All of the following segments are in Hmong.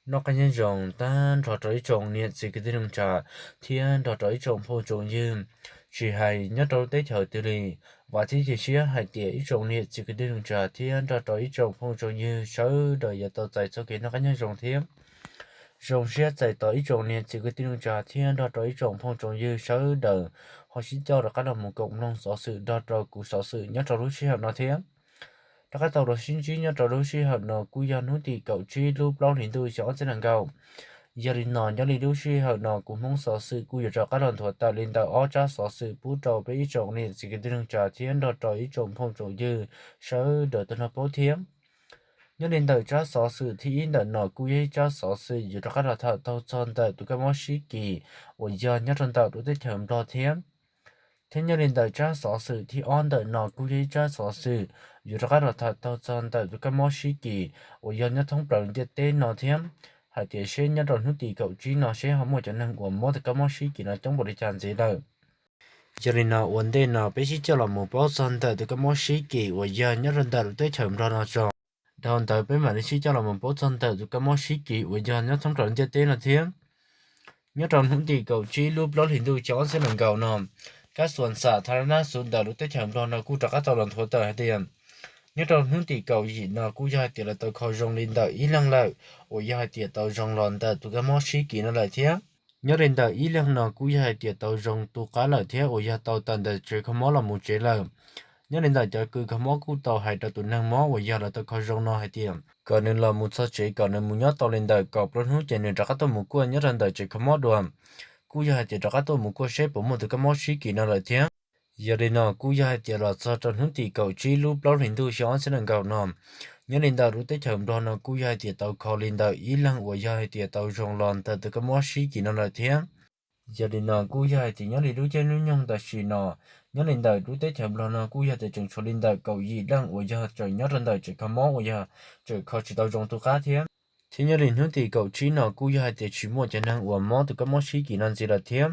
Noj qab nyob zoo tag nrho rau ib tsoom niam txiv kwv tij neej tsa thiab nrog rau ib tsoom phooj tsoom ywg, tsis hais nyob rau lub teb chaws twg li. Vam thiab cia siab hais tias ib tsoom niam txiv kwv tij neej tsa thiab nrog rau ib tsoom phooj tsoom ywg sawv daws yuav tau txais txoj kev noj qab nyob zoo thiab zoo siab txais tos ib tsoom niam txiv kwv tij neej tsa thiab nrog rau ib tsoom phooj tsoom ywg sawv daws ho sib coj rov qab los mus koom mloog xov xwm nrog rau kuv xov xwm nyob rau lub sij hawm no thiab. Rov qab tau los sib ntsib nyob rau lub sij hawm no kuj yog hnub tim kaum tsib lub plaub hlis ntuj xyoo ob txhiab nees nkaum. Yog li no nyob li lub sij hawm no kuv Hmoob xov xwm kuj yuav rov qab los nthuav tawm li ntawm ob tsab xov xwm pub rau peb ib tsoom niam txiv kwv tij neej tsa thiab nrog rau ib tsoom phooj tsoom ywg sawv daws tau nrog paub thiab. Nyob li ntawm tsab xov xwm thib ib ntawm no kuj yog ib tsab xov xwm yuav rov qab los tham taug txog ntawm tus kab mob sib kis uas yog nyob rau ntawm lub teb chaws Nplog thiab. Thiab nyob li ntawm tsab xov xwm thib ob ntawm no kuj yog ib tsab xov xwm yuav rov qab los tham taug txog ntawm tus kab mob sib kis uas yog nyob thoob plaws ntiaj teb no thiab, hais tias seb nyob rau hnub tim kaum tsib no seb ho muaj cov neeg uas mob tus kab mob sib kis no coob npaum li cas ntxiv lawm. Yog li no ua ntej no peb sib coj los mus paub txog ntawm tus kab mob sib kis uas yog nyob rau ntawm lub teb chaws Nplog no tso. Dhau ntawd peb mam li sib coj los mus paub txog ntawm tus kab mob sib kis uas yog nyob thoob plaws ntiaj teb no thiab. Nyob rau hnub tim kaum tsib lub plaub hlis ntuj xyoo ob txhiab nees nkaum no, kab xuas xam tha la nab xuv ntawm lub teb chaws Nplog no kuj rov qab tau los nthuav tawm hais tias nyob rau hnub tim kaum yim no kuj yog hais tias lawv tau kho zoo li ntawm ib leeg lawm uas yog hais tias tau zoo los ntawm tus kab mob sib kis no lawm thiab. Nyob li ntawm ib leeg no kuj yog hais tias tau zoo tu qab lawm thiab uas yog tau tawm ntawm tsev kho mob los mus tsev lawm. Nyob li ntawm cov kws kho mob kuj tau hais rau tus neeg mob uas yog lawv tau kho zoo no hais tias kom nws los mus txog tsev kom nws mus nyob tau li ntawm kaum plaub hnub ces nws rov qab tuaj mus kuaj nyob rau ntawm tsev kho mob dua. Kuj yog hais tias rov qab tuaj mus kuaj seb puas muaj tus kab mob sib kis no lawm thiab. Yog li no kuj yog hais tias los txog rau hnub tim kaum tsib lub plaub hlis ntuj xyoo ob txhiab nees nkaum no, nyob li ntawm lub teb chaws Nplog no kuj yog hais tias tau kho li ntawm ib leeg uas yog hais tias tau zoo los ntawm tus kab mob sib kis no lawm thiab. Yog li no kuj yog hais tias nyob li lub caij lub nyoog tam sim no, nyob li ntawm lub teb chaws Nplog no kuj yog tias tseem tshuav li ntawm kaum yim leej uas yog tseem nyob rau ntawm tsev kho mob uas yog tseem kho tsis tau zoo tu qab thiab. Thiab nyob li hnub tim kaum tsib no kuj yog hais tias tsis muaj cov neeg uas mob tus kab mob sib kis no ntxiv lawm thiab.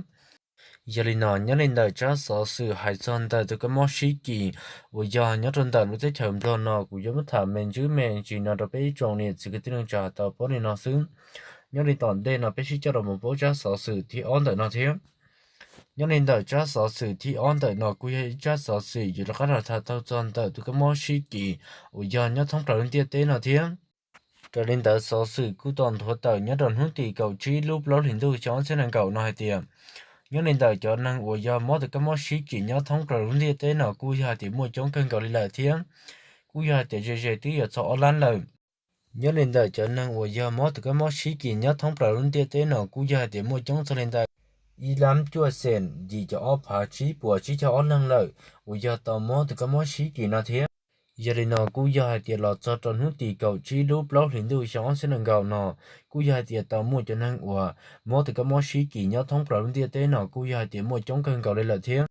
Yog li no nyob li ntawm tsab xov xwm hais txog ntawm tus kab mob sib kis uas yog nyob rau ntawm lub teb chaws Nplog no kuv yuav muab tham me ntsis me ntsis no rau peb ib tsoom niam txiv kwv tij neej tsa tau paub li no xwb. Nyob li tom ntej no peb sib coj los mus paub tsab xov xwm thib ob ntawm no thiab. Nyob li ntawm tsab xov xwm thib ob ntawm no kuj yog ib tsab xov xwm yuav rov qab los tham taug txog ntawm tus kab mob sib kis uas yog nyob thoob plaws lub ntiaj teb no thiab. Raws li ntawd xov xwm kuj tau nthuav tawm nyob rau hnub tim kaum tsib lub plaub hlis ntuj xyoo ob txhiab nees nkaum no hais tias nyob li ntawm cov neeg uas yog mob tus kab mob sib kis nyob thoob plaws lub ntiaj teb no kuj yog hais tias muaj coob kawg nkaus li lawm thiab. Kuj yog hais tias ze ze twb yuav txog ob lab lawm. Nyob li ntawm cov neeg uas yog mob tus kab mob sib kis nyob thoob plaws lub ntiaj teb no kuj yog hais tias muaj coob txog li ntawm ib lab cuaj xees yim caum ob phav tsib puas tsib caug ob leeg lawm uas yog tau mob tus kab mob sib kis no thiab. Yog li no kuj yog hais tias los txog rau hnub tim kaum tsib lub plaub hlis ntuj xyoo ob txhiab nees nkaum no, kuj yog hais tias tau muaj cov neeg uas mob tus kab mob sib kis nyob thoob plaws lub ntiaj teb no kuj yog hais tias muaj coob kawg nkaus li lawm thiab.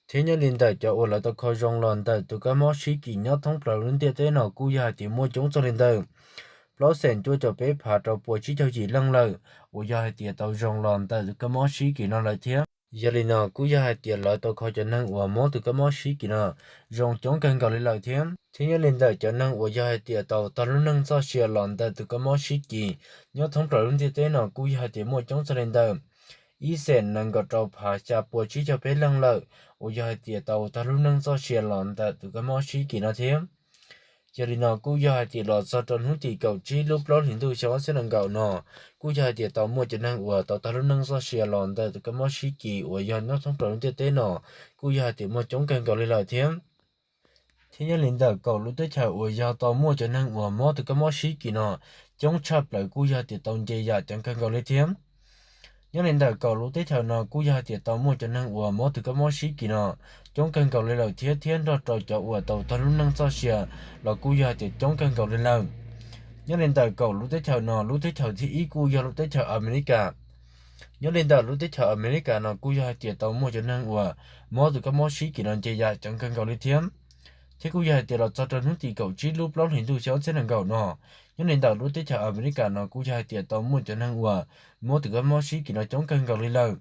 Thiab nyob li ntawm cov uas lawv tau kho zoo los ntawm tus kab mob sib kis nyob thoob plaws lub ntiaj teb no kuj yog hais tias muaj coob txog li ntawm plaub xees cuaj caum peb phav rau puas tsib caug yim leej lawm uas yog hais tias tau zoo los ntawm tus kab mob sib kis no lawm thiab. Yog li no kuj yog hais tias lawv tau kho cov neeg uas mob tus kab mob sib kis no zoo coob kawg nkaus li lawm thiab. Thiab nyob li ntawm cov neeg uas yog hais tias tau tag lub neej txoj sia los ntawm tus kab mob sib kis nyob thoob plaws lub ntiaj teb no kuj yog hais tias muaj coob txog li ntawm ib xees nees nkaum rau phav xya puas tsib caug peb leej lawm uas yog hais tias tau tag lub neej txoj sia los ntawm tus kab mob sib kis no thiab. Yog li no kuj yog hais tias los txog rau hnub tim kaum tsib lub plaub hlis ntuj xyoo ob txhiab nees nkaum no, kuj yog hais tias tau muaj cov neeg uas tau tag lub neej txoj sia los ntawm tus kab mob sib kis uas yog nyob thoob plaws lub ntiaj teb no kuj yog hais tias muaj coob kawg nkaus li lawm thiab. Thiab nyob li ntawm kaum lub teb chaws uas yog tau muaj cov neeg uas mob tus kab mob sib kis no coob tshaj plaws kuj yog hais tias tau nce yam ceev kawg nkaus li thiab. Nyob li ntawm kaum lub teb chaws no kuj yog hais tias tau muaj cov neeg uas mob tus kab mob sib kis no coob kawg nkaus li lawm thiab, thiab nrog rau cov uas tau tag lub neej txoj sia los kuj yog hais tias coob kawg nkaus li lawm. Nyob li ntawm kaum lub teb chaws no, lub teb chaws thib ib kuj yog lub teb chaws Amelikas. Nyob li ntawm lub teb chaws Amelikas no kuj yog hais tias tau muaj cov neeg uas mob tus kab mob sib kis no nce yam ceev kawg nkaus li thiab. Thiab kuj yog hais tias los txog rau hnub tim kaum tsib lub plaub hlis ntuj xyoo ob txhiab nees nkaum no, nyob li ntawm lub teb chaws Amelikas no kuj yog hais tias tau muaj cov neeg uas mob tus kab mob sib kis no coob kawg nkaus li lawm.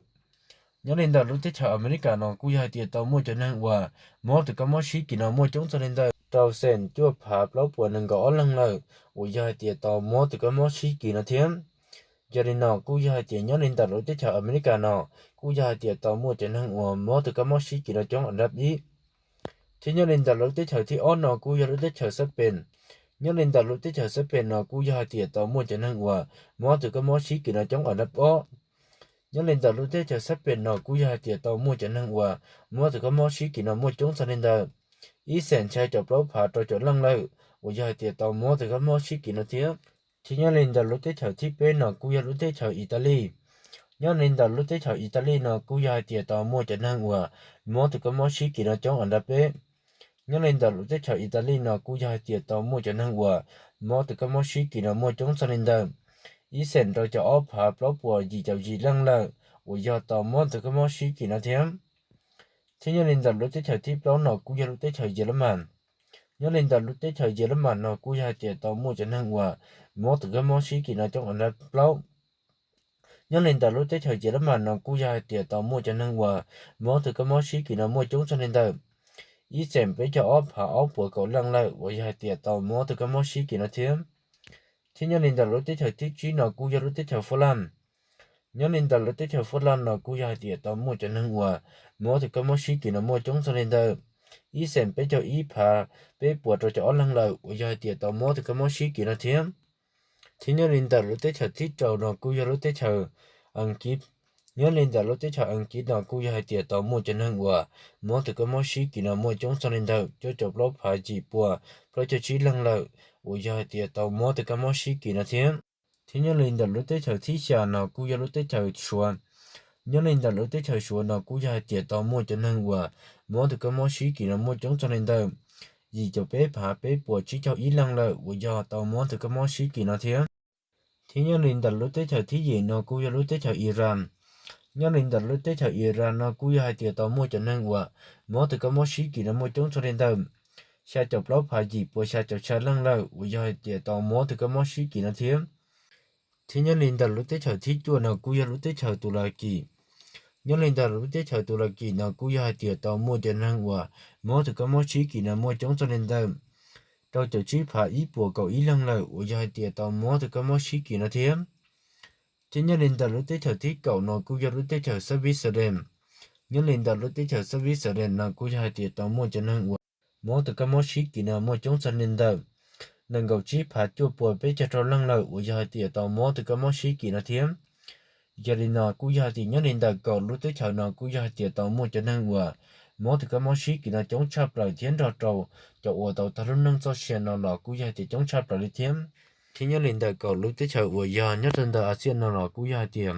Nyob li ntawm lub teb chaws Amelikas no kuj yog hais tias tau muaj cov neeg uas mob tus kab mob sib kis no muaj coob txog li ntawm rau xees cuaj phav plaub puas nees nkaum ob leeg lawm uas yog hais tias tau mob tus kab mob sib kis no thiab. Yog li no kuj yog hais tias nyob li ntawm lub teb chaws Amelikas no kuj yog hais tias tau muaj cov neeg uas mob tus kab mob sib kis no coob an dab ib. Thiab nyob li ntawm lub teb chaws thib ob no kuj yog lub teb chaws Xab Pes. Nyob li ntawm lub teb chaws Xab Pes no kuj yog hais tias tau muaj cov neeg uas mob tus kab mob sib kis no coob an dab ob. Nyob li ntawm lub teb chaws Xab Pes no kuj yog hais tias tau muaj cov neeg uas mob tus kab mob sib kis no muaj coob txog li ntawm ib xeem xya caum plaub phav rau caum leej lawm uas yog hais tias tau mob tus kab mob sib kis no thiab. Thiab nyob li ntawm lub teb chaws thib peb no kuj yog lub teb chaws Italis. Nyob li ntawm lub teb chaws Italis no kuj yog hais tias tau muaj cov neeg uas mob tus kab mob sib kis no coob an dab peb. Nyob li ntawm lub teb chaws Italis no kuj yog hais tias tau muaj cov neeg uas mob tus kab mob sib kis no muaj coob txog li ntawm ib xeem rau caum ob phav plaub puas yim caum yim leej lawm uas yog tau mob tus kab mob sib kis no thiab. Thiab nyob li ntawm lub teb chaws thib plaub no kuj yog lub teb chaws Yelemas. Nyob li ntawm lub teb chaws Yelemas no kuj yog hais tias tau muaj cov neeg uas mob tus kab mob sib kis no coob an dab plaub. Nyob li ntawm lub teb chaws Yelemas no kuj yog hais tias tau muaj cov neeg uas mob tus kab mob sib kis no muaj coob txog li ntawm ib xeem peb caug ob phav ob puas kaum leej lawm uas yog hais tias tau mob tus kab mob sib kis no thiab. Thiab nyob li ntawm lub teb chaws thib tsib no kuj yog lub teb chaws Fab Las. Nyob li ntawm lub teb chaws Fab Las no kuj yog hais tias tau muaj cov neeg uas mob tus kab mob sib kis no muaj coob txog li ntawm ib xeem peb caug ib phav peb puas rau caum ob leeg lawm uas yog hais tias tau mob tus kab mob sib kis no thiab. Thiab nyob li ntawm lub teb chaws thib rau no kuj yog lub teb chaws Askiv. Nyob li ntawm lub teb chaws Askiv no kuj yog hais tias tau muaj cov neeg uas mob tus kab mob sib kis no muaj coob txog li ntawm cuaj caum plaub phav yim puas plaub caug tsib leeg lawm uas yog hais tias tau mob tus kab mob sib kis no thiab. Thiab nyob li ntawm lub teb chaws thib xya no kuj yog lub teb chaws Suav. Nyob li ntawm lub teb chaws Suav no kuj yog hais tias tau muaj cov neeg uas mob tus kab mob sib kis no muaj coob txog li ntawm yim caum peb phav peb puas tsib caug ib leeg lawm uas yog tau mob tus kab mob sib kis no thiab. Thiab nyob li ntawm lub teb chaws thib yim no kuj yog lub teb chaws Iran. Nyob li ntawm lub teb chaws Iran no kuj yog hais tias tau muaj cov neeg uas mob tus kab mob sib kis no muaj coob txog li ntawm xya caum plaub phav yim puas xya caum xya leej lawm uas yog hais tias tau mob tus kab mob sib kis no thiab. Thiab nyob li ntawm lub teb chaws thib cuaj no kuj yog lub teb chaws Tus Las Kis. Nyob li ntawm lub teb chaws Tus Las Kis no kuj yog hais tias tau muaj cov neeg uas mob tus kab mob sib kis no muaj coob txog li ntawm rau caum tsib phav ib puas kaum ib leeg lawm uas yog hais tias tau mob tus kab mob sib kis no thiab. Thiab nyob li ntawm lub teb chaws thib kaum no kuj yog lub teb chaws Switzerland. Nyob li ntawm lub teb chaws Switzerland no kuj yog hais tias tau muaj cov neeg uas mob tus kab mob sib kis no muaj coob txog li ntawm nees nkaum tsib phav cuaj puas peb caug rau leej lawm uas yog hais tias tau mob tus kab mob sib kis no thiab. Yog li no kuj yog hais tias nyob li ntawm kaum lub teb chaws no kuj yog hais tias tau muaj cov neeg uas mob tus kab mob sib kis no coob tshaj plaws thiab nrog rau cov uas tau tag lub neej txoj sia no los kuj yog hais tias coob tshaj plaws li thiab. Thiab nyob li ntawm kaum lub teb chaws uas yog nyob rau ntawm Axias no los kuj yog hais tias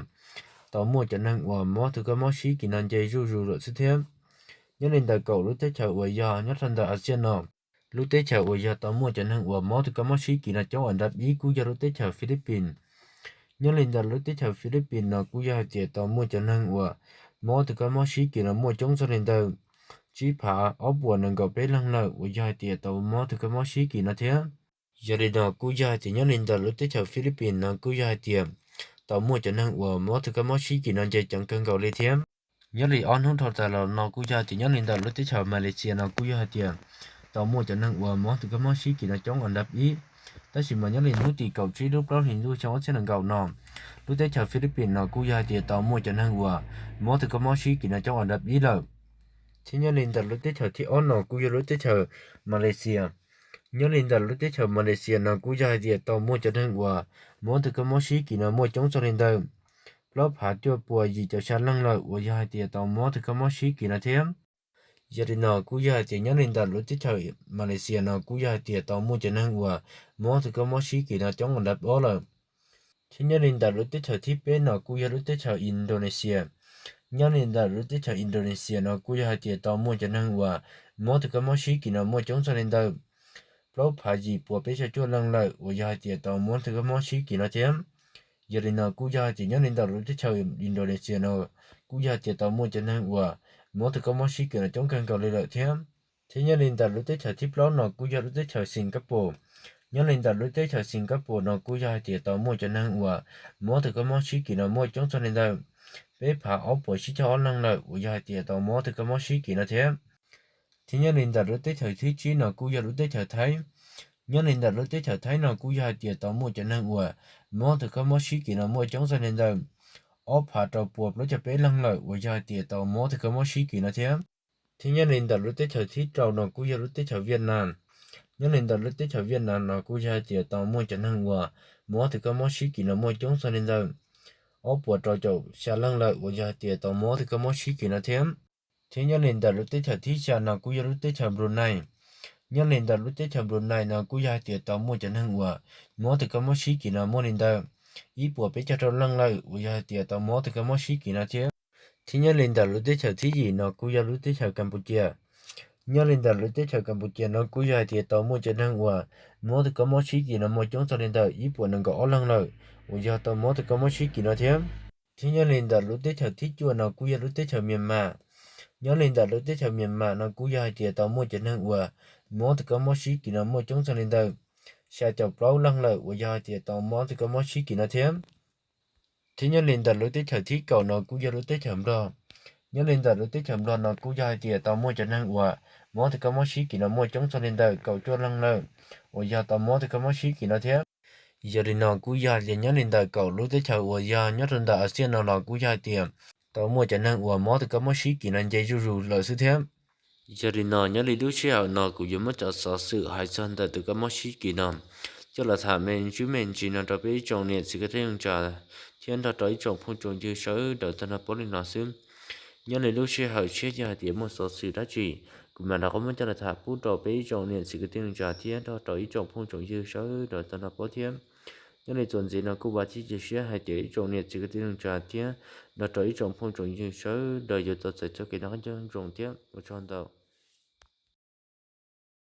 tau muaj cov neeg uas mob tus kab mob sib kis no nce zuj zus lawm xwb thiab. Nyob li ntawm kaum lub teb chaws uas yog nyob rau ntawm Axias no, lub teb chaws uas yog tau muaj cov neeg uas mob tus kab mob sib kis no coob an dab ib kuj yog lub teb chaws Philippines. Nyob li ntawm lub teb chaws Philippines no kuj yog hais tias tau muaj cov neeg uas mob tus kab mob sib kis no muaj coob txog li ntawm tsib phav ob puas nees nkaum peb leeg lawm uas yog hais tias tau mob tus kab mob sib kis no thiab. Yog li no kuj yog hais tias nyob li ntawm lub teb chaws Philippines no kuj yog hais tias tau muaj cov neeg uas mob tus kab mob sib kis no nce ceev kawg nkaus li thiab. Nyob li ob hnub dhau tas los no kuj yog hais tias nyob li ntawm lub teb chaws Malaysia no kuj yog hais tias tau muaj cov neeg uas mob tus kab mob sib kis no coob an dab ib. Tab sis mas nyob li hnub tim kaum tsib lub plaub hlis ntuj xyoo ob txhiab nees nkaum no, lub teb chaws Philippines no kuj yog hais tias tau muaj cov neeg uas mob tus kab mob sib kis no coob an dab ib lawm. Thiab nyob li ntawm lub teb chaws thib ob no kuj yog lub teb chaws Malaysia. Nyob li ntawm lub teb chaws Malaysia no kuj yog hais tias tau muaj cov neeg uas mob tus kab mob sib kis no muaj coob txog li ntawm plaub phav cuaj puas yim caum xya leej lawm uas yog hais tias tau mob tus kab mob sib kis no thiab. Yog li no kuj yog hais tias nyob li ntawm lub teb chaws Malaysia no kuj yog hais tias tau muaj cov neeg uas mob tus kab mob sib kis no coob an dab ob lawm. Thiab nyob li ntawm lub teb chaws thib peb no kuj yog lub teb chaws Indonesia. Nyob li ntawm lub teb chaws Indonesia no kuj yog hais tias tau muaj cov neeg uas mob tus kab mob sib kis no muaj coob txog li ntawm plaub phav yim puas peb caug cuaj leej lawm uas yog hais tias tau mob tus kab mob sib kis no thiab. Yog li no kuj yog hais tias nyob li ntawm lub teb chaws Indonesia no kuj yog hais tias tau muaj cov neeg uas mob tus kab mob sib kis no coob kawg nkaus li lawm thiab. Thiab nyob li ntawm lub teb chaws thib plaub no kuj yog lub teb chaws Singapore. Nyob li ntawm lub teb chaws Singapore no kuj yog hais tias tau muaj cov neeg uas mob tus kab mob sib kis no muaj coob txog li ntawm peb phav ob puas tsib caug ob leeg lawm uas yog hais tias tau mob tus kab mob sib kis no thiab. Thiab nyob li ntawm lub teb chaws thib tsib no kuj yog lub teb chaws Thaib. Nyob li ntawm lub teb chaws Thaib no kuj yog hais tias tau muaj cov neeg uas mob tus kab mob sib kis no muaj coob txog li ntawm ob phav rau pua plaub caug peb leeg lawm uas yog hais tias tau mob tus kab mob sib kis no thiab. Thiab nyob li ntawm lub teb chaws thib rau no kuj yog lub teb chaws Viaj Nam. Nyob li ntawm lub teb chaws Viaj Nam no kuj yog hais tias tau muaj cov neeg uas mob tus kab mob sib kis no muaj coob txog li ntawm ob puas rau caum xya leej lawm uas yog hais tias tau mob tus kab mob sib kis no thiab. Thiab nyob li ntawm lub teb chaws thib xya no kuj yog lub teb chaws Brunei. Nyob li ntawm lub teb chaws Brunei no kuj yog hais tias tau muaj cov neeg uas mob tus kab mob sib kis no muaj li ntawm ib puas peb caug rau leej lawm uas yog hais tias tau mob tus kab mob sib kis no thiab. Thiab nyob li ntawm lub teb chaws thib yim no kuj yog lub teb chaws Kaspuscia. Nyob li ntawm lub teb chaws Kaspuscia no kuj yog hais tias tau muaj cov neeg uas mob tus kab mob sib kis no muaj coob txog li ntawm ib puas nees nkaum ob leeg lawm uas yog tau mob tus kab mob sib kis no thiab. Thiab nyob li ntawm lub teb chaws thib cuaj no kuj yog lub teb chaws Myanmar. Nyob li ntawm lub teb chaws Myanmar no kuj yog hais tias tau muaj cov neeg uas mob tus kab mob sib kis no muaj coob txog li ntawm xya caum plaub leeg lawm uas yog hais tias tau mob tus kab mob sib kis no thiab. Thiab nyob li ntawm lub teb chaws thib kaum no kuj yog lub teb chaws Nplog. Nyob li ntawm lub teb chaws Nplog no kuj yog hais tias tau muaj cov neeg uas mob tus kab mob sib kis no muaj coob txog li ntawm kaum cuaj leeg lawm uas yog tau mob tus kab mob sib kis no thiab. Yog li no kuj yog hais tias nyob li ntawm kaum lub teb chaws uas yog nyob rau ntawm Axias no los kuj yog hais tias tau muaj cov neeg uas mob tus kab mob sib kis no nce zuj zus lawm xwb thiab. Yog li no nyob li lub sij hawm no kuv yuav muab cov xov xwm hais txog ntawm tus kab mob sib kis no coj los tham me ntsis me ntsis no rau peb ib tsoom niam txiv kwv tij neej tsa thiab nrog rau ib tsoom phooj tsoom ywg sawv daws tau nrog paub li no xwb. Nyob li lub sij hawm tshiab yog hais tias muaj xov xwm dab tsi, kuv mam rov qab muab coj los tham pub rau peb ib tsoom niam txiv kwv tij neej tsa thiab nrog rau ib tsoom phooj tsoom ywg sawv daws tau nrog paub thiab. Nyob li txuas ntxiv no kuj vam thiab cia siab hais tias ib tsoom niam txiv kwv tij neej tsa thiab nrog rau ib tsoom phooj tsoom ywg sawv daws yuav tau txais txoj kev noj qab nyob zoo thiab ua tsaug ntau.